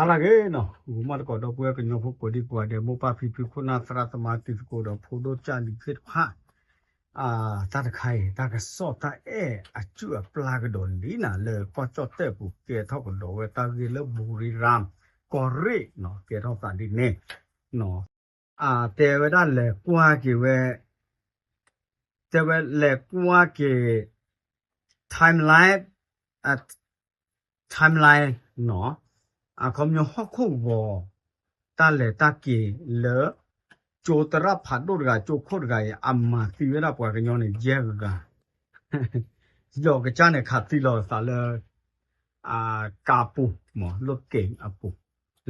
ဖျါဂ့ၤနီၤ ဂီၤမီၢ်တကိးဒီပုၢ်ဝဲၢ်ကညီဖိကိးဒံကိးဂၤဒဲး မိၢ်ပၢ်ဖံဖုခိၣ်နၢ်သရၣ်သမါတံၤသကိးဒီးဖိဒိၣ်ကၢ်လံၤသ့ၣ်တဖၣ်, တၢ်တခါအံၤ တၢ်ကစီၣ်တၢ်အဲၣ်အစုၣ်အပျၢ်ကဒီးလံနၤ လၢကီၢ်ကၠီၣ်တဲၣ်ပူၤ ကဲထီၣ်ကဒီးဝဲတၢ်ဂ့ၢ်လၢ ဘူရံရၣ် ကီၢ်ရ့ၣ်နီၤ ကဲထီၣ်သးဒ်န့ၣ် တဲဝဲဒၣ်လဲၤကွၢ်က့ၤဝဲ, တဲဝဲလဲၤကွၢ်က့ၤ timeline, timeline နီၤ, အခီပညီဟီၣ်ခိၣ်ဂီၤ တၢ်လဲၤတၢ်က့ၤလၢ ကၠိသရၣ်ဖးဒိၣ်တဂၤ ကၠိခိၣ်တဂၤအံၤ အမၤသံဝဲဒၣ်ပှၤကညီန့ၣ် ယဲၢ်ဂၤ ဒီးကစၢ်န့ၣ်ခးသံလီၤအသးလၢ ကါပူၤ မ့ၢ်လၢက့ၤအပူၤ,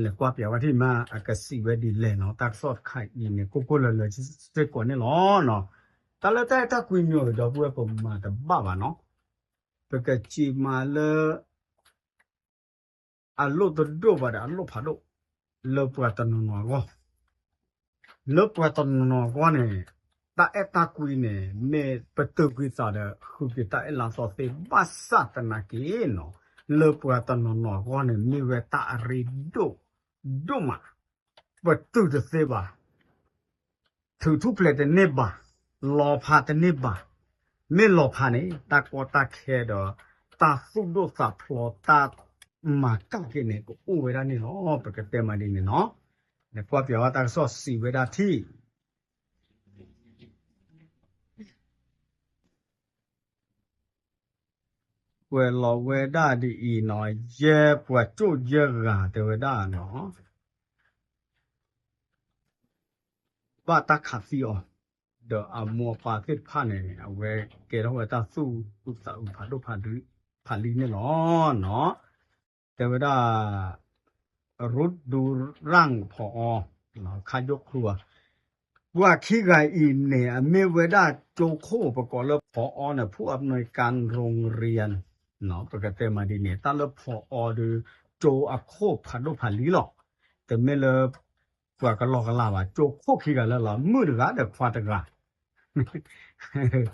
လဲၤကွၢ်ပျးဝဲထံၣ်မး အကစံးဝဲဒ်လဲၣ်နီၤ တၢ်ကစီၣ်တခါအံၤန့ၣ် ကိၢ်ကိၢ်လၢၤလၢၤစ့ၢ်ကီးန့ၣ်လီၤ. တၢ်လၢတၢ်အဲၣ်တၢ်ကွံမ့ၢ်ဒီပုၢ်ဝဲၢ်ပမၤတဘၣ်ဘၣ်နီၤ, ပကစံးမးလၢ အလိၣ်တဒိၣ်ဘၣ်ဒီးအလိၣ်ဖးဒိၣ် လၢပှၤတနီၤနီၤအဂီၢ် လၢပှၤတနီၤနီၤအဂီၢ်န့ၣ် တၢ်အဲၣ်တၢ်ကွံန့ၣ် မ့ၢ်ပတုာ်ကွံာ်သးဒီး ဃုက့ၤတၢ်အဲၣ်လါသီသ့ ဘၣ်ဆၣ်သနာ်က့နီၤ လၢပှၤတနီၤနီၤအဂီၢ်န့ၣ် မ့ၢ်ဝဲတၢ်အရ့ဒိၣ်ဒိၣ်မး, ပတုာ်တသ့ဘၣ် ထုးထူၣ်ဖျဲးတန့ၢ်ဘၣ်, လီၤဖးတန့ၢ်ဘၣ်, မ့ၢ်လီၤဖးန့ၣ် တၢ်ကီတၢ်ခဲဒီး တၢ်သူၣ်ဒိၣ်သးဖျိး တၢ်မၤကၣ်က့ၤန့ၣ် ကအိၣ်ဝဲဒၣ်န့ၣ်လီၤ. ပကတဲမးဒ်န့ၣ်နီၤ, နကွၢ်ပျးဝဲတၢ်ကစီၣ်စံးဝဲဒၣ်ထံၣ် ကွဲးလီၤဝဲဒၣ်ဒ်အံၤနီၤ, ယဲၢ်ပှၤကၠိၣ်ယဲၢ်ဂၤတဲဝဲဒၣ်နီၤ ဘၣ်တၢ်ခးသံအီၤ, ဒီးအမိၢ်အပၢ်သ့ၣ်တဖၣ်န့ၣ် အဝဲကဲထီၣ်ဝဲတၢ်သူၣ်အုးသးအုးဖးဒိၣ်ဖးလံၤန့ၣ်လီၤ. တဲဝဲဒၣ် ရူတ်ဒူရၣ်ဖီအီ ခါယိၣ်ချူ ပှၤခံဂၤအံၤန့ၣ် အမ့ၢ်ဝဲဒၣ်ကၠိခိၣ် ပကိးလၢဖီအီန့ၣ် ဖူအနွဲကၣ် ရိရံ ပကတဲမးဒ်န့ၣ် တၢ်လၢဖီအီဒီး ကၠိအခိၣ်ဖးဒိၣ်ဖးလံၤလီၤ. တမ့ၢ်လၢ ပှၤကလီကလီဘၣ် ကၠိခိၣ်ခံဂၤလၢ်လီၤ မုၣ်တဂၤဒီးခွါတဂၤ ဒီး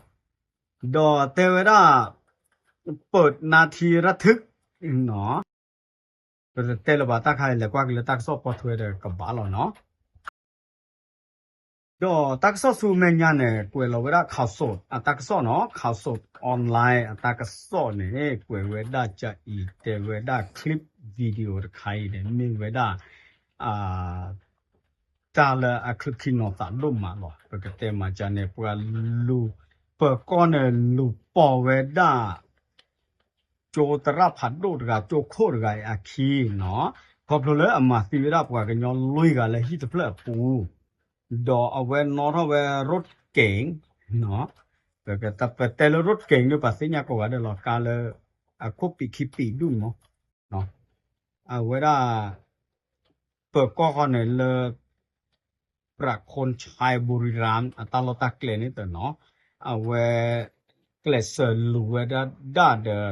တဲဝဲဒၣ် ပၢၢ်နါထံရၢ်ထုး ပတဲလၢၤဘၣ်တၢ်ခါအံၤ လဲၤကွၢ်က့ၤလၢတၢ်ကစီၣ်ပိာ်ထွဲဒီးကဘၣ်လီၤနီၤ. ဒီးတၢ်ကစီၣ်ဆူမဲာ်ညါန့ၣ် ကွဲးလီၤဝဲဒၣ် ခးစိး အတၢ်ကစီၣ်နီၤ ခးစိး online အတၢ်ကစီၣ်န့ၣ် ကွဲးဝဲဒၣ်ကအံၤ တဲဝဲဒၣ် clip video တခါအံၤန့ၣ် မ့ၢ်ဝဲဒၣ် တၢ်လၢအချုးခံနီၤသးဒိၣ်မးလီၤ. ပကတဲမးကန့ၣ် ပှၤလူၤ ပၢၤကီၢ်န့ၣ် လူၤပိာ်ဝဲဒၣ် ကၠိသရၣ်ဖးဒိၣ်တဂၤ ကၠိခိၣ်တဂၤအံၤအခံနီၤ, ခီဖျိလၢအမၤသံဝဲဒၣ်ပှၤကညီလွံၢ်ဂၤလၢဟံၣ်တဖျၢၣ်အပူၤ, ဒီးအဝဲနီၣ်ထီၣ်ဝဲ ရိးက့ၤ ပတဲလၢ ရိးက့ၤ ဒ်ပှၤသ့ၣ်ညါကိးဂၤဒဲးလီၤ ကါလၢ အခိၣ်ပံာ်ခံပံာ်ဒူၣ်မး အဝဲဒၣ် ပၢၤကီၢ်ဃီန့ၣ်လၢ ပြၢးခိၣ်ဆဲ ဘူရံရၣ် အတၢ်လီၢ်တၢ်ကျဲန့ၣ်တနီၤ, အဝဲ ကျဲးစၢးလူၤဝဲဒၣ်ဒီး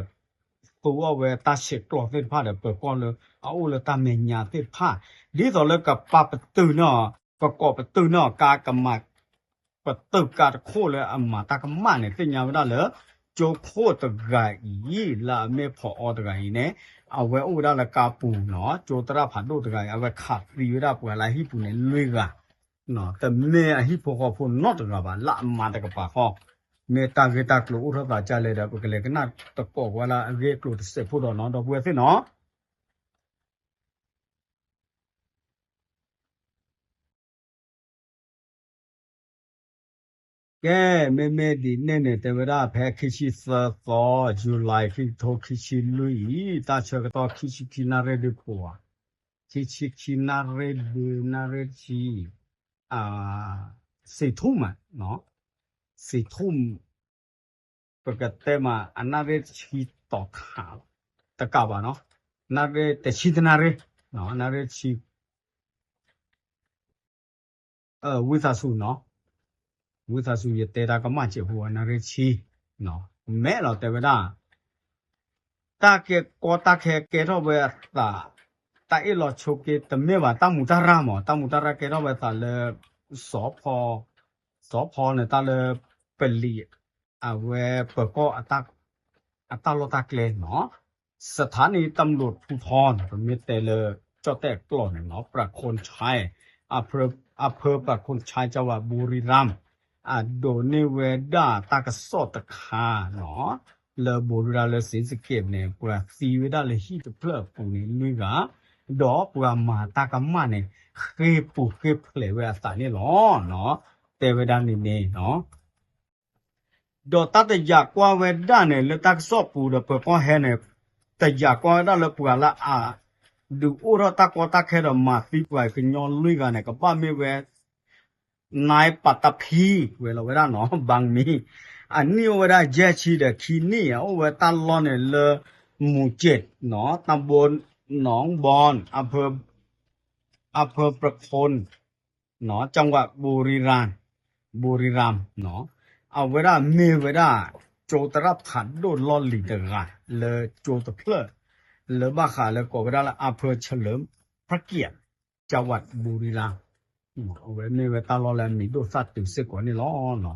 သူအီၣ်ဝဲတၢ်ဆဲးကျိးသ့ၣ်တဖၣ်ဒီး ပၢၤကီၢ်လၢ အအိၣ်လၢတၢ်မဲာ်ညါသ့ၣ်တဖၣ်, ဒ်သိးလၢကပာ်ပတုာ်န့ၢ်အီၤ ကကိးပတုာ်န့ၢ်အီၤ ကါကမၤ ပတုာ်ကါတခိၣ်လၢအမၤတၢ်ကမၣ်န့ၣ် သ့ၣ်ညါဝဲဒၣ်လၢ ကၠိခိၣ်တဂၤအံၤ လၢအမ့ၢ်ဖီအီတဂၤအံၤန့ၣ် အဝဲအိၣ်ဝဲဒၣ်လၢကါပူၤနီၤ, ကၠိသရၣ်ဖးဒိၣ်တဂၤအံၤ အဝဲခးသံဝဲဒၣ်ပှၤလၢအဟံၣ်ပူၤန့ၣ်လွံၢ်ဂၤ, တမ့ၢ်အဟံၣ်ဖိဃီဖိနီတဂၤဘၣ် လၢအမၤတကပၤဃီ, မ့ၢ်တၢ်ဂ့ၢ်တၢ်ကျိၤအိၣ်ထီၣ်သးဒ်လဲၣ်ဒီး ပကလဲၤကနၣ်သကိးဝဲလၢအဂ့ၢ်အကျိၤတစဲးဖိဒီးနီၤ ဒီပုၢ်ဝဲၢ်သ့ၣ်နီၤ ကဲ, မ့မ့ၢ်ဒ်န့ၣ်န့ၣ် တဲဝဲဒၣ်ဖဲခံဆံသၢသီ July ခံကထိခံဆံလွံၢ်အံၤ တၢ်ဆၢကတီၢ်ခံဆံခံနၣ်ရံၣ်ဒုးကိးဧါ, ခံဆံခံနၣ်ရံၣ်ဒုးနၣ်ရံၣ်ဆံ, စံးထူၣ်မး, စံးထူၣ် ပကတဲမး အနၣ်ရံၣ်တဆံတီၤခးလီၤ, တကးဘၣ်နီၤ, နၣ်ရံၣ်တဆံတနၣ်ရံၣ်, နၣ်ရံၣ်တဆံ ဝံသးစူၤနီၤ, ဝံသးစူၤ ယတဲတၢ်ကမၣ်စဲးဖိ နၣ်ရံၣ်တဆံ, မဲာ်လီၤတဲဝဲဒၣ် တၢ်ကဲကီတၢ်ခဲကဲထီၣ်ဝဲအသး, တၢ်အ့ၣ်လိာ်ဆိးက့တမ့ၢ်ဘၣ် တၢ်မူးတၢ်ရၢ်မး တၢ်မူးတၢ်ရၢ်ကဲထီၣ်ဝဲအသးလၢ စီၤဖီ, စီၤဖီန့ၣ် တၢ်လၢပလံၤ အဝဲပၢၤကီၢ် အတၢ်လီၢ်တၢ်ကျဲနီၤ, สถานีตำรวจภูธร ပမ့ၢ်တဲလၢ ကၠီၣ်တဲၣ်ကျိာ်န့ၣ်နီၤ ပြၤခိၣ်ဆဲ အဖၢပြၤခိၣ်ဆဲ ကၠီဝၤဘူရံရၣ် အဒိးန့ၢ်ဝဲဒၣ်တၢ်ကစီၣ်တခါနီၤ လၢဘူရံရၣ်လၢစံစက့းန့ၣ် ပှၤသံဝဲဒၣ်လၢဟံၣ်တဖျၢၣ်အပူၤန့ၣ်လွံၢ်ဂၤ ဒီးပှၤမၤတၢ်ကမၣ်န့ၣ် ဃ့ၢ်ပူၤဃ့ၢ်ဖျဲးဝဲအသးန့ၣ်လီၤ. တဲဝဲဒၣ်န့ၣ်န့ၣ် ဒီးတၢ်တယာ်ကွၢ်ဝဲဒၣ်န့ၣ် လၢတၢ်ကစီၣ်ပူၤဒီးပၢၤကီၢ်ဟဲန့ၣ် တယာ်ကွၢ်ဝဲဒၣ်လၢပှၤလၢအ ဒုးအိၣ်ထီၣ်တၢ်ကီတၢ်ခဲဒီးမၤသံပှၤကညီလွံၢ်ဂၤန့ၣ် ကဘၣ်မ့ၢ်ဝဲ နၢပၤတဖံ ဝဲလီၤဝဲဒၣ်နီၤ ဘၣ်မံ အနံၣ်အိၣ်ဝဲဒၣ်ယဲၢ်ဆံဒီးခံနံၣ် အအိၣ်ဝဲတၢ်လီၢ်န့ၣ်လၢ မူကၠ့ၣ်နီၤ တၢ်ဘိနီၣ်ဘီ အဖၢပြခိၣ် နီၤ ကၠီဝၤ ဘူရံရၣ် နီၤ အဝဲဒၣ်မ့ၢ်ဝဲဒၣ် ကၠိသရၣ်ဖးဒိၣ်လီၢ်လံၤတဂၤ လၢကၠိတဖျၢၣ် လၢဘၣ်ဃးလၢကိးဝဲဒၣ်လၢအဖၢဆၢလၢ ဖးကံၣ် ကၠီဝၤဘူရံရၣ် အဝဲမ့ၢ်ဝဲတၢ်လီၢ်လၢအမံၤဒိၣ်သၣ်တုၤစ့ၢ်ကီးန့ၣ်လီၤ.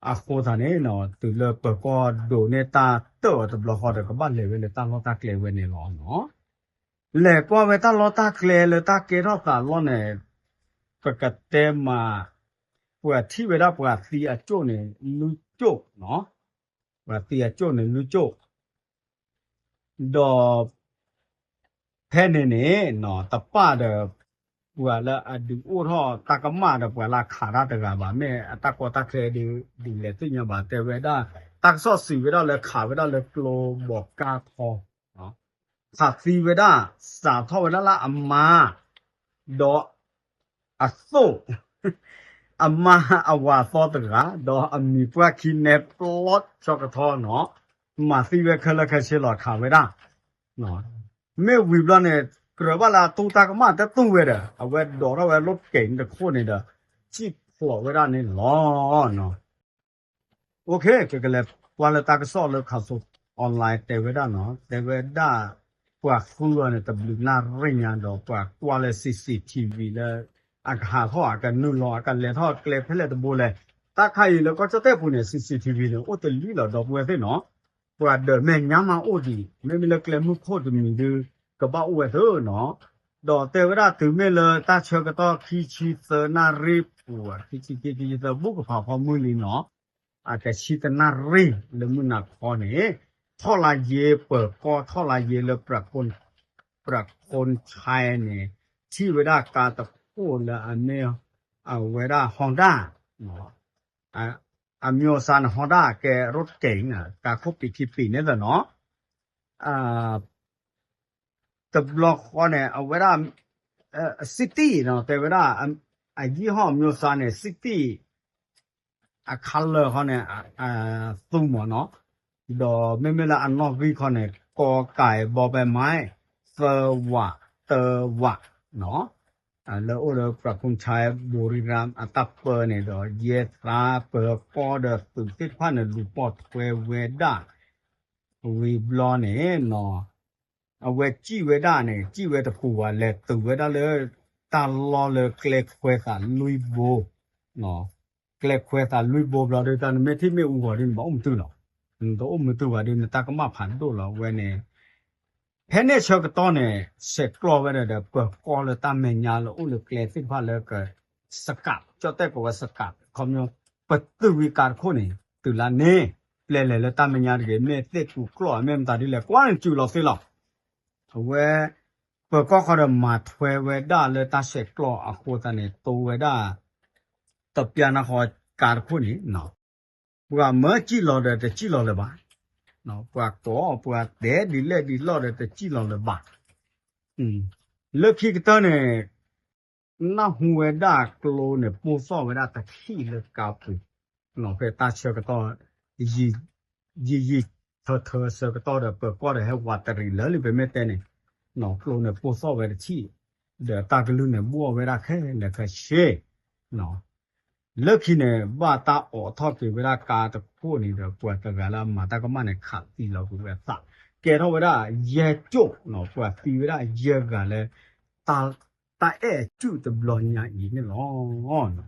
အဃိသတးန့ၣ် တုၤလၢပၢၤကီၢ်ဒိးန့ၢ်တၢ်တၢၣ်အီၤတဘျီဃီဒီး ကဘၣ်လဲၤဝဲလၢတၢ်လီၢ်တၢ်ကျဲဝဲန့ၣ်လီၤ. လဲၤကွၢ်ဝဲတၢ်လီၢ်တၢ်ကျဲလၢတၢ်ကဲထီၣ်သးလီၢ်န့ၣ် ပကတဲမး ပှၤထံၣ်ဝဲဒၣ်ပှၤသံအကၠိၣ်န့ၣ် လွံၢ်ကၠိၣ် ပှၤသံအကၠိၣ်န့ၣ် လွံၢ်ကၠိၣ် ဒီး ဖဲန့ၣ်န့ၣ် တပၣ်ဒီး ပှၤလၢအဒုးအိၣ်ထီၣ်တၢ်ကမၣ်ဒီးပှၤလၢအခးတၢ်တဂၤဘၣ် မ့ၢ်အတၢ်ကီတၢ်ခဲဒုး ဒုးလဲၤသ့ၣ်ညါဘၣ် တဲဝဲဒၣ် တၢ်ကစီၣ်စံးဝဲဒၣ်လၢခးဝဲဒၣ်လၢကျိဘီးကါခီ ခးသံဝဲဒၣ် စးထီၣ်ဝဲဒၣ်လၢအမါ ဒီး အသိၣ် အမါအဝၤအသီတဂၤ ဒီးအမံၤပှၢ်ခံနဲပျီဆၢကတီၢ်နီၤ မၤသံဝဲခဲလၢာ်ခဲဆ့လီၤ ခးဝဲဒၣ် မ့ၢ်ဝံၤဘျီန့ၣ် ကြၢးဘၣ်လၢအတူၢ်တၢ်ကမၣ်တတူၢ်ဝဲဒီး အဝဲဒိးထီၣ်ဝဲလိၣ်ကဲၤတခိၣ်န့ၣ်ဒီး စံၣ်ဖျိးဝဲဒၣ်န့ၣ်လီၤ. အိၣ်ခ့ကလဲၤကွၢ်လၢတၢ်ကစီၣ်လၢခးစိ online တဲဝဲဒၣ်နီၤ တဲဝဲဒၣ် ပှၤဃုအီၤန့ၣ် တဘျုးနၣ်ရံၣ်ညါဒီး ပှၤကွၢ်လၢ CCTV လၢ အကဟးထီၣ်အကနုာ်လီၤ အကလဲၤထီၣ်ကျဲဖဲလဲၣ်တဘိလဲၣ် တၢ်ခါအံၤလၢကီၢ်ကၠီၣ်တဲၣ်ပူၤန့ၣ် CCTV န့ၣ် အိၣ်တလံလီၤ ဒီပုၢ်ဝဲၢ်သ့ၣ်နီၤ ပှၤဒၢးမဲာ်ညါမးအိၣ်ဒံး မ့မ့ၢ်လၢကျဲမုၢ်ခိၣ်တမံၤဒု ကဘၣ်အိၣ်ဝဲသ့နီၤ ဒီးတဲဝဲဒၣ်တုၤမ့ၢ်လၢတၢ်ဆၢကတီၢ်ခံဆံသၢနၣ်ရံၣ်ပူၤ ခံဆံခံ ခံဆံသၢ ဘူၣ်ကဖးဖီမုၢ်လံနီၤ အကဆံတနၣ်ရံၣ်လၢမုၢ်နၤခီန့ၣ် ထီၣ်လၢယ့ပၢၤကီၢ်ထီၣ်လၢယ့လၢ ပြၤခိၣ်ဆဲန့ၣ် ထံၣ်ဝဲဒၣ်ကါတခိၣ်လၢအမ့ၢ် အဝဲဒၣ် Honda အမျိုးအစားန့ၣ် Honda ကဲ ရိၣ်ကဲၤ ကါခိၣ်ပံးခံပံးန့ၣ်သ့နီၤ တဘျီဃီန့ၣ် အဝဲဒၣ် City နီၤ တဲဝဲဒၣ် အယံၢ်ဟီၣ်အမျိုးအစားန့ၣ် City အ color ဃီန့ၣ် သူမ့ၢ်နီၤ ဒီးမ့မ့ၢ်လၢအနီၣ်ဂံၢ်ခီန့ၣ် ကီကဲဘီပဲမဲ သၢဝး တၢဝးနီၤ လၢအိၣ်လၢ ပြၤခိၣ်ဆဲ ဘူရံရၣ်အတၢ်ပၢန့ၣ်ဒီး ယဲၢ်သါပၢၤကီၢ်ဒီးသုးသ့ၣ်တဖၣ်န့ၣ် လူၤပိာ်ထွဲဝဲဒၣ် ဝံၤဘျီန့ၣ်နီၤ အဝဲစံၣ်ဝဲဒၣ်န့ၣ် စံၣ်ဝဲတပူၤဘၣ် လဲၤတုၤဝဲဒၣ်လၢ တၢ်လီၢ်လၢကျဲခွဲသးလွံၢ်ဘိ ကျဲခွဲသးလွံၢ်ဘိဘျီဒီး တၢ်နမ့ၢ်ထံၣ်မ့ၣ်အူဂီၤဒီး နဘၣ်အိၣ်မုာ်တုာ်လီၤ နတအိၣ်မုာ်တုာ်ဘၣ်ဒီး နတၢ်ကမၣ်ဖးဒိၣ်လီၤ အဝဲန့ၣ် ဖဲန့ၣ်ဆၢကတီၢ်န့ၣ် ဆဲးကျိးဝဲဒၣ်ဒီး ပၢၤကီၢ်လၢတၢ်မဲာ်ညါလၢအိၣ်လၢကျဲသ့ၣ်တဖၣ်လၢက စကး ကၠီၣ်တဲၣ်ကိးဝဲ စကး ခီပညီ ပတုာ်ဝံၤကါတခိၣ်န့ၣ် တုၤလၢန့ၣ် ပျဲလဲၤလၢတၢ်မဲာ်ညါတဂ့ၤ မ့ၢ်သ့ၣ်ကူကျိၣ် မ့ၢ်မတၤဒ်လဲၣ် ကွၢ်န့ၣ်စူၤလီၤသ့လီၤ အဝဲ ပၢၤကီၢ်ဃီဒီးမၤထွဲဝဲဒၣ်လၢတၢ်ဆဲးကျိးအဃိသတးန့ၣ် တိဝဲဒၣ် တပျၢ်နၢ်ဃီကါတခိၣ်န့ၣ် ပှၤမၢစံၣ်လီၤဒီးတစံၣ်လီၤလၢၤဘၣ်, ပှၤကိးပှၤတဲဒ်လဲၣ်ဒ်လဲၣ်ဒီးတစံၣ်လီၤလၢၤဘၣ်. လၢခံကတၢၢ်န့ၣ် နၢ်ဟူဝဲဒၣ်ကျိန့ၣ်ပိၢ်သီၣ်ဝဲဒၣ်တထံၣ်လၢကါပူၤ, ဖဲတၢ်ဆၢကတီၢ် ယံာ်ယံာ်ထၢထၢဆၢကတီၢ်ဒီး ပၢၤကီၢ်ဒီးဟဲဝးတရံးလၢာ်လံ ပမ့ၢ်တဲန့ၣ်, ကျိန့ၣ်ပိၢ်သီၣ်ဝဲတထံၣ်, ဒီးတၢ်ကလုၢ်န့ၣ်ဘှီၣ်ဝဲဒၣ်ခဲလၢာ်ခဲဆ့ လၢခံန့ၣ် ဘၣ်တၢ်အိးထီၣ်က့ၤဝဲဒၣ်ကါတခိၣ်န့ၣ်ဒီး ပှၤတဂၤလၢအမၤတၢ်ကမၣ်န့ၣ် ခးသံလီၤကွံာ်ဝဲအသး, ကဲထီၣ်ဝဲဒၣ်ယဲၢ်ကၠိၣ်, ပှၤသံဝဲဒၣ်ယဲၢ်ဂၤလၢ တၢ်အဲၣ်အစုၣ်တဘျီညါအံၤန့ၣ်လီၤ. အၢ,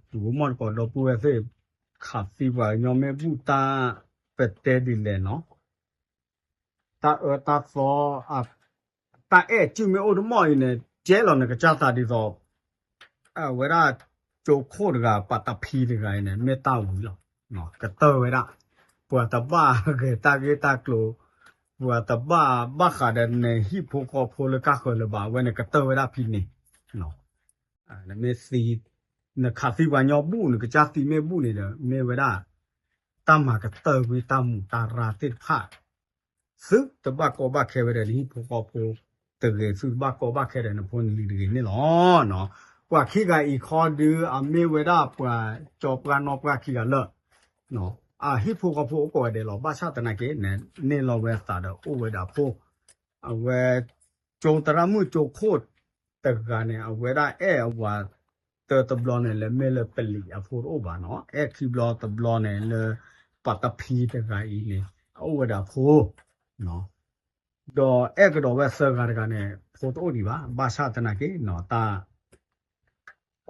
ဂီၤမီၢ်တကိးဒီပုၢ်ဝဲၢ်သ့ၣ်, ခးသံပှၤကညီမ့ၢ်ဘူၣ်တၢ်ပတဲဒ်လဲၣ်နီၤ, တၢ်အၢတၢ်သီအ တၢ်အဲၣ်စုမ့ၢ်အိၣ်တမီၢ်အံၤန့ၣ် ကဲလီၤနကစၢ်သးဒ်သိး အဝဲဒၣ်ကၠိခိၣ်တဂၤ ပှၤတဖံတဂၤအံၤန့ၣ် မ့ၢ်တၢ်ဝံၤလီၤ. ကတၢၢ်ဝဲဒၣ် ပှၤတဘၣ်ဂဲၤတၢ်ဂ့ၢ်တၢ်ကျိၤ, ပှၤတဘၣ်ဘၣ်ဃးဒီးနဟံၣ်ဖိဃီဖိလၢကၢ်ဃၢၤလၢၤဘၣ်, အဝဲန့ၣ်ကတၢၢ်ဝဲဒၣ်ဖဲန့ၣ် နမ့ၢ်သံ နခးသံပှၤညီဘူၣ် နကစၢ်သံမ့ၢ်ဘူၣ်န့ၣ်ဒီး မ့ၢ်ဝဲဒၣ် တၢ်မၤကတၢၢ်ကွံာ်တၢ်မူးတၢ်ရၢ်သ့ၣ်တဖၣ် သုတဘၣ်ကီဘၣ်ခဲဝဲဒၣ်နဟံၣ်ဖိဃီဖိတဂ့ၤ, သုတဘၣ်ကီဘၣ်ခဲဒီးနဖိနလံၤတဂ့ၤန့ၣ်လီၤ. ပှၤခံဂၤအံၤခီဒုး အမ့ၢ်ဝဲဒၣ်ပှၤကၠီပှၢ်နီၢ်ပှၢ်ခံဂၤလၢာ် အဟံၣ်ဖိဃီဖိအိၣ်ကိးဂၤဒဲးလီၤ. ဘၣ်ဆၣ်သနာ်က့ န့ၢ်လီၤဝဲသးဒီးအိၣ်ဝဲဒၣ်ဖိ အဝဲ ကၠိသရၣ်မုၣ်ကၠိခိၣ်တဂၤန့ၣ် အဝဲဒၣ်အဲၣ်အဝၤတၢတဘျီန့ၣ် လၢမ့ၢ်လၢပလံၤအဖိတအိၣ်ဘၣ်နီၤ, အဲၣ်ခံဘျီတဘျီန့ၣ် လၢပှၤတဖံတဂၤအံၤန့ၣ် အအိၣ်ဝဲဒၣ်ဖိ ဒီးအဲၣ်ကဒီးဝဲသၢဂၤတဂၤန့ၣ် ဖိတအိၣ်ဒံးဘၣ်. ဘၣ်ဆၣ်သနာ်က့နီၤ တၢ်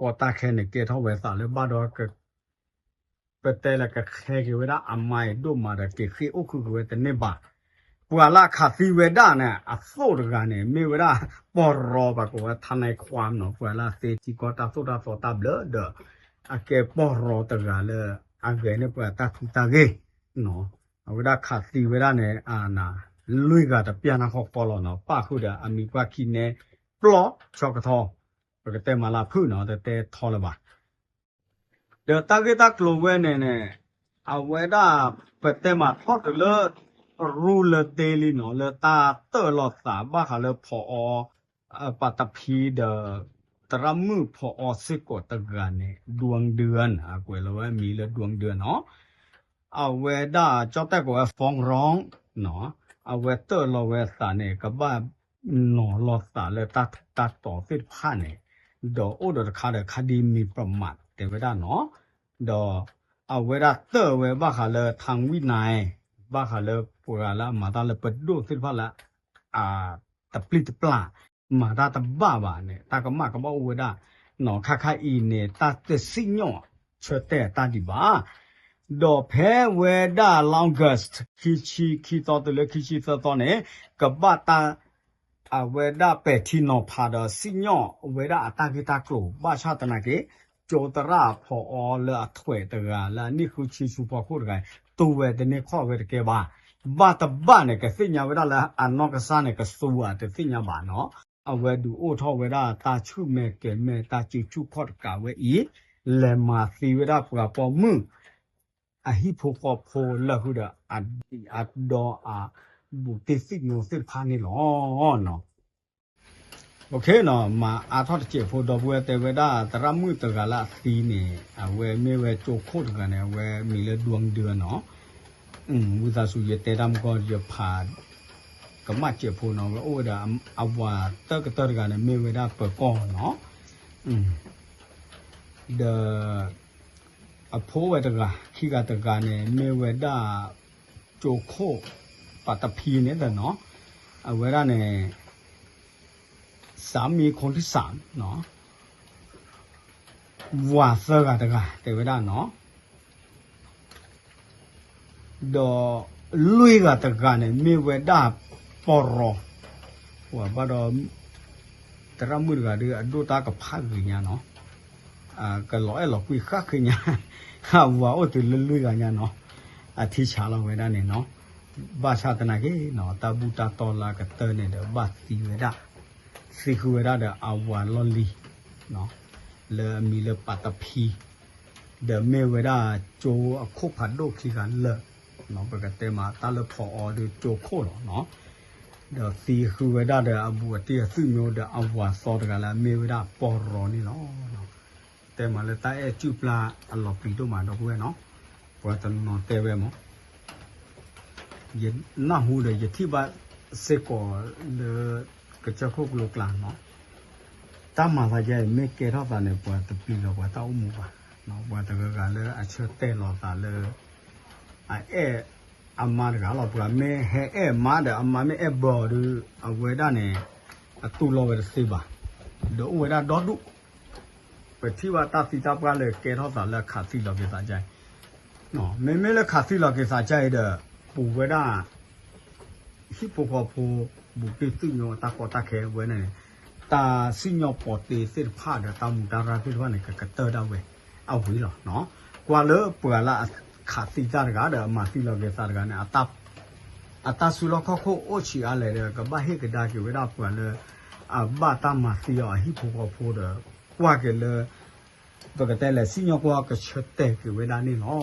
ကီတၢ်ခဲန့ၣ် ကဲထီၣ်ဝဲသးလၢဘၣ်ဒီး ပတဲလၢကဃဲက့ၤဝဲဒၣ်အမါအံၤဒိၣ်မးဒီး က့ၤဃ့ၢ်အိၣ်ဃုာ်က့ၤဝဲတန့ၢ်ဘၣ်. ပှၤလၢအခးသံဝဲဒၣ်န့ၣ် အသိၣ်တဂၤန့ၣ် မ့ၢ်ဝဲဒၣ်ပီၢ်ရီပှၤကိးဝဲ ထါနဲခွါနီၤ, ပှၤလၢအသ့ထံကီၢ်တၢ်သိၣ်တၢ်သီတၢ်ဘျၢဒီး အကဲပီၢ်ရီတဂၤလၢ အဂဲၤန့ၢ်ပှၤတၢ်ထူးတၢ်ဂ့ၢ် အဝဲဒၣ်ခးသံဝဲဒၣ်န့ၣ် အန လွံၢ်ဂၤတပျၢ်နၢ်ဃီဃီလီၤနီၤ, ပၣ်ဃုာ်ဒီးအမံၤပှၢ်ခံနဲ ပျီၢ်ဆီကထီ, ပကတဲမၤလၢဖုၣ်နီၤ, တတဲထီလၢၤဘၣ်. ဒီးတၢ်ဂ့ၢ်တၢ်ကျိၤဝဲန့ၣ်န့ၣ် အဝဲဒၣ် ပတဲမၤထီၣ်တုၤလၢ ရူလၢဒ့လံနီၤ, လၢတၢ်တၢၢ်လီၤသးဘၣ်ဃးလၢဖီအီ ပှၤတဖံဒီး သရၣ်မုၣ်ဖီအီစ့ၢ်ကီးတဂၤန့ၣ် ဒွဲဒၢနီၤ, အကွဲးလီၤဝဲမံၤလၢဒွဲဒၢနီၤ, အဝဲဒၣ်ကၠီၣ်တဲၣ်ကိးဝဲ ฟ้องร้อง နီၤ, အဝဲတၢၢ်လီၤဝဲသးန့ၣ် ကဘၣ်နီၤလီၤသးလၢတၢ်ထူးတၢ်တီၤသ့ၣ်တဖၣ်န့ၣ်, ဒီးအိၣ်ဒီးတခါဒီး คดีหมิ่นประมาท တဲဝဲဒၣ်နီၤ, ဒီးအဝဲဒၣ်တၢၢ်ဝဲဘၣ်ဃးလၢ ทางวินัย ဘၣ်ဃးလၢပှၤလၢအမၤတၢ်လၢပဒိၣ်သ့ၣ်တဖၣ်လၢ အတပျံၤတပျၢ် မၤတၢ်တဘၣ်ဘၣ်န့ၣ် တၢ်ကမၣ်ကဘၣ်အိၣ်ဝဲဒၣ်နီၤ, ခါခါအံၤန့ၣ် တၢ်တစံၣ်ညီၣ်ဆၢတဲာ်တၢ်ဒံးဘၣ်. ဒီးဖဲဝဲဒၣ်လါ August ခံဆံခံသီတုၤလၢခံဆံသၢသီန့ၣ် ကဘၣ်တၢ် အဝဲဒၣ်ပဲာ်ထံနီၤဖးဒီးစံၣ်ညီၣ်ဝဲဒၣ်အတၢ်ဂ့ၢ်တၢ်ကျိၤ ဘၣ်ဆၣ်သနာ်က့ ကၠိသရၣ်ဖီအီလၢအထွဲးတဂၤ လၢအနံၣ်ဃုဆံဆူဖီခိၣ်တဂၤ တူၢ်ဝဲတန့ၢ်ခီၣ်ဝဲတကဲဘၣ်. ဘၣ်တဘၣ်န့ၣ် ကသ့ၣ်ညါဝဲဒၣ်လၢအနီၢ်ကစၢ်န့ၣ် ကစူၤဧါတသ့ၣ်ညါဘၣ်နီၤ. အဝဲဒုးအိၣ်ထီၣ်ဝဲဒၣ်တၢ်ဆူၣ်မဲာ်ကဲၤမဲာ်တၢ်စုဆူၣ်ခီၣ်တကးဝဲအံၤ လဲၤမၤသံဝဲဒၣ်ပှၤပိာ်မုၣ် အဟံၣ်ဖိဃီဖိလၢဃုာ်ဒီးအဒံးအဒီအဘူးတံၢ်သံၣ်ညိသ့ၣ်တဖၣ်န့ၣ်လီၤ. မၤအါထီၣ်တစဲးဖိ ဒီပုၢ်ဝဲၢ်တဲဝဲဒၣ် သရၣ်မုၣ်တဂၤလၢအသံန့ၣ် အဝဲမ့ၢ်ဝဲကၠိခိၣ်တဂၤန့ၣ် အဝဲမံၤလၢဒွဲဒၢနီၤ. ဝံသးစူၤယတဲတၢ်မုၢ်ကီၢ် ယဖးကမၣ်စဲးဖိနီၤ, အဝဲအိၣ်ဝဲဒီးအဝၤတၢ်ကတၢၢ်တဂၤန့ၣ် မ့ၢ်ဝဲဒၣ်ပၢၤကီၢ်နီၤ. ဒီး အဖိဝဲတဂၤ ခံဂၤတဂၤန့ၣ် မ့ၢ်ဝဲဒၣ် ကၠိခိၣ် ပှၤတဖံန့ၣ်နီၤ, အဝဲဒၣ်န့ၣ် สามีคนที่สามနီၤ, ဝၤသၢဂၤတဂၤ တဲဝဲဒၣ်နီၤ. ဒီးလွံၢ်ဂၤတဂၤန့ၣ် မ့ၢ်ဝဲဒၣ်ပီၢ်ရီ, ပှၤဘၣ်ဒီး သရၣ်မုၣ်တဂၤဒီး အဒိၣ်တၢ်ကဖးဂ့ၤညါနီၤ, ကလီၤအဲၣ်လီၤကွံဃၣ်ဃ့ညါ, အဝၤအိၣ်တုၤလၢလွံၢ်ဂၤညါနီၤ, အထံဆးလီၤဝဲဒၣ်န့ၣ်နီၤ, ဘၣ်ဆၣ်သနာ်က့နီၤ တၢ်ဘူၣ်တၢ်တီလၢအကတၢၢ်န့ၣ်ဒီး ဘၣ်သံဝဲဒၣ်, သံဃုာ်ဝဲဒၣ်ဒီးအဝၤလီၢ်လံၤ လၢအမံၤလၢပှၤတဖံ ဒီးမ့ၢ်ဝဲဒၣ်ကၠိအခိၣ်ဖးဒိၣ်ခံဂၤလၢာ်, ပကတဲမးတၢ်လၢဖီအီဒီးကၠိခိၣ်လီၤနီၤ, ဒီးသံဃုာ်ဝဲဒၣ်ဒီးအဘူးအတံၢ်အသံၣ်ညိဒီးအဝၤသီတဂၤလၢအမ့ၢ်ဝဲဒၣ်ပီၢ်ရီန့ၣ်လီၤ. တဲမးလၢတၢ်အဲၣ်စုၣ်ပျၢ်အလီၤပျံၤဒိၣ်မးဒီပုၢ်ဝဲၢ်နီၤ, ပှၤတနီၤတဲဝဲမး ယနၢ်ဟူဒီးယထံၣ်ဘၣ်စ့ၢ်ကီးလၢ ကစၢၢ်ခိၣ်ကျိၤကျါနီၤ, တၢ်မၤသးယဲအံၤ မ့ၢ်ကဲထီၣ်သးန့ၣ် ပှၤတပျံၤလီၤပှၤတၢ်အိၣ်မူဘၣ်, ပှၤတဂၤဂၤလၢအဆၢတဲာ်လီၤသးလၢ အအဲၣ်အမါတဂၤလီၤ, ပှၤမ့ၢ်ဟဲအဲၣ်မါဒီး အမါမ့ၢ်အဲၣ်ဘၢအီၤဒီး အဝဲဒၣ်န့ၣ် အတူၢ်လိာ်ဝဲတသ့ဘၣ်, ဒီးအိၣ်ဝဲဒၣ်ဒီဒူၣ် ပထံၣ်ဘၣ်တၢ်သံတၢ်ပှၢ်လၢကဲထီၣ်သးလၢခးသံလီၤက့ၤသးကါအံၤ, မ့မ့ၢ်လၢခးသံလီၤက့ၤသးကါအံၤဒီး ပူၤဝဲဒၣ် ဟံၣ်ဖိဃီဖိ ဘူးက့ၢ်သုးညိအတၢ်ကီတၢ်ခဲဝဲန့ၣ် တၢ်စံၣ်ညီၣ်ပီၤတ့သ့ၣ်တဖၣ်ဒီးတၢ်မူတၢ်ရၢ်သ့ၣ်တဖၣ်န့ၣ် ကကတၢၢ်ဒၣ်ဝဲအဝံၤလီၤ. ကွၢ်လၢပှၤလၢအခးသံတၢ်တဂၤဒီးအမၤသံလီၤက့ၤသးတဂၤန့ၣ် အတၢ်စုလီၢ်ခီၣ်ခိၣ်အိၣ်ဆံးအါလဲၣ်ဒီး ကဘၣ်ဟ့ၣ်ကဒါက့ၤဝဲဒၣ်ပှၤလၢ အဘၣ်တၢ်မၤသံအီၤအဟံၣ်ဖိဃီဖိဒီး ကွၢ်က့ၤလၢ ပကတဲလဲၣ် စံၣ်ညီၣ်ကွီၢ်ကဆၢတဲာ်က့ၤဝဲဒၣ်န့ၣ်လီၤ.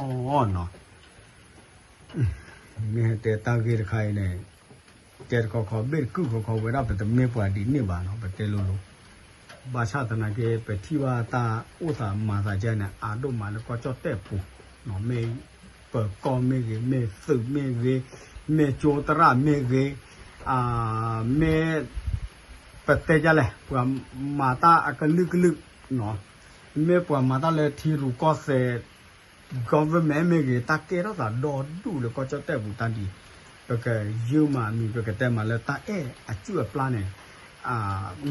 မ့ၢ်ဟဲတဲတၢ်ဂ့ၢ်တခါအံၤန့ၣ် တဲတခီခီ ဘ့ၣ်တကုၢ်ခီခီဝဲဒၣ် ပတမ့ၢ်ပှၤဒ်န့ၣ်ဘၣ်နီၤ ပတဲလိၤလိၤ, ဘၣ်ဆၣ်သနာ်က့ ပထံၣ်ဘၣ်တၢ်အိၣ်သးမၤသးကဲန့ၣ် အါဒိၣ်မးလၢကီၢ်ကၠီၣ်တဲၣ်ပူၤ, မ့ၢ်ပၢၤကီၢ်မ့ၢ်ဂ့ၤ, မ့ၢ်သုးမ့ၢ်ဂ့ၤ, မ့ၢ်ကၠိသရၣ်မ့ၢ်ဂ့ၤ, မ့ၢ် ပတဲဒ်လဲၣ် ပှၤမၤတၢ်အကလုာ်ကလုာ်, မ့ၢ်ပှၤမၤတၢ်လၢထံရူၢ်ကီၢ်သဲး government မ့ၢ်ဂ့ၤ တၢ်ကဲထီၣ်သးဒီဒူၣ်လၢကီၢ်ကၠီၣ်တဲၣ်ပူၤတၢ်ဒ်အံၤ, ပကယုၢ်မၤမံၤ ပကတဲမးလၢတၢ်အဲၣ်အစုၣ်အပျၢ်န့ၣ်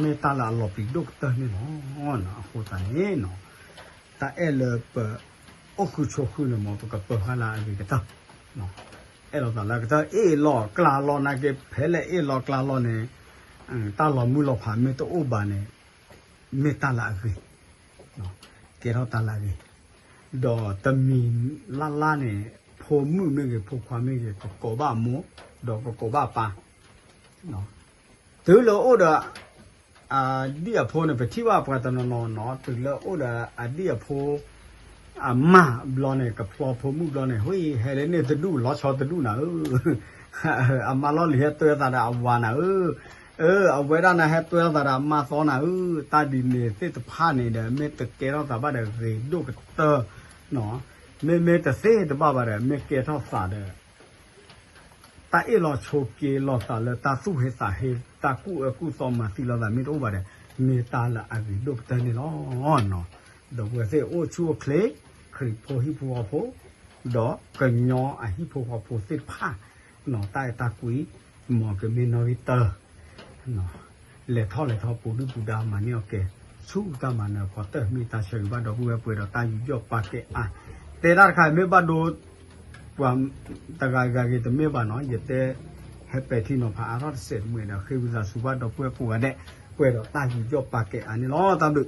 မ့ၢ်တၢ်လၢအလီၤပျံၤဒိၣ်ကတၢၢ်န့ၣ်လီၤ. အဃိသတးန့ၣ် တၢ်အဲၣ်လၢပအိၣ်ဃုဆိးဃုန့ၣ်မ့ၢ် ပကပၢၤဃာ်လၢအဂ့ၤကတၢၢ်, အဲၣ်လိာ်သးလၢကတၢၢ် အ့ၣ်လိာ်ကျါလိာ်နာ်က့ ဖဲလဲၣ်အ့ၣ်လိာ်ကျါလိာ်န့ၣ် တၢ်လီၤမုၢ်လီၤဖးမ့ၢ်တအိၣ်ဘၣ်န့ၣ် မ့ၢ်တၢ်လၢအဂ့ၤ, ကဲထီၣ်တၢ်လၢအဂ့ၤ, ဒီးတမံၤလၢ်လၢ်န့ၣ် ဖိမုၣ်မ့ၢ်ဂ့ၤ ဖိခွါမ့ၢ်ဂ့ၤ ကကိးဘၣ်အမိၢ် ဒီးကကိးဘၣ်အပၢ် တုၤလၢအိၣ်ဒီး အဒံၣ်အဖိန့ၣ် ပထံၣ်ဘၣ်ပှၤတနီၤနီၤနီၤ တုၤလၢအိၣ်ဒီးအဒံၣ်အဖိ အမါဘျီန့ၣ် ကဖျီဖိမုၣ်ဘျီန့ၣ် ဟဲလၢန့ၣ်တဒူၣ် လီၤဆီတဒူၣ်နၤဧၢ, အမါလီၢ်လံၤဟဲတွဲသးဒီးအဝၤနၤဧၢ, အဝဲဒၣ်နၤဟဲတွဲသးဒီးအမါသီနၤဧၢ, တၢ်ဒ်န့ၣ်သ့ၣ်တဖၣ်န့ၣ်ဒီး မ့ၢ်တကဲထီၣ်သးဘၣ်ဒီးဂ့ၤဒိၣ်ကတၢၢ်, မ့မ့ၢ်တသ့တဘၣ်ဘၣ်ဒီး မ့ၢ်ကဲထီၣ်သးဒီး တၢ်အ့ၣ်လိာ်ဆိးက့လိာ်သးလၢတၢ်သူၣ်ဟ့သးဟ့ တၢ်ကူၣ်အၢကူၣ်သီမၤသံလိာ်သးမ့ၢ်တအိၣ်ဘၣ်ဒီး မ့ၢ်တၢ်လၢအဂ့ၤဒိၣ်ကတၢၢ်န့ၣ်လီၤ. ဒီပုၢ်ဝဲၢ်သ့ၣ်အိၣ်ဆူၣ်အိၣ်ချ့ ခရံာ်ဖိဟံၣ်ဖိဃီဖိ ဒီးကညီအဟံၣ်ဖိဃီဖိသ့ၣ်တဖၣ် တၢ်အဲၣ်တၢ်ကွံ မ်ကမ့ၢ်နီၣ်ဂံၢ်တၢ လဲၤထီၣ်လဲၤထီပူၤဒုၣ်ပူၤဒါမၤန့ၢ်အီၣ်ကဲ ဆူတၢ်မၤနၢၤခီတၢၢ် မ့ၢ်တၢ်ဆၢဂ့ၤဘၣ်ဒီပုၢ်ဝဲၢ်ပှဲၤဒီးတၢ်ယူးယီၣ်ပာ်ကဲအါ, တဲတၢ်တခါအံၤမ့ၢ်ဘၣ်ဒိ ပှၤတဂၤဂၤဂ့ၤတမ့ၢ်ဘၣ်နီၤ ယတဲ ဟဲပဲာ်ထံနီၤဖးအါထီၣ်တစဲးတမှဲၤဒီး ဃ့ဝံသးစူၤဘၣ်ဒီပုၢ်ဝဲၢ်ကိးဂၤဒဲး ပှဲၤဒီးတၢ်ယူးယီၣ်ပာ်ကဲအါန့ၣ်လီၤ. တၢ်ဘျုး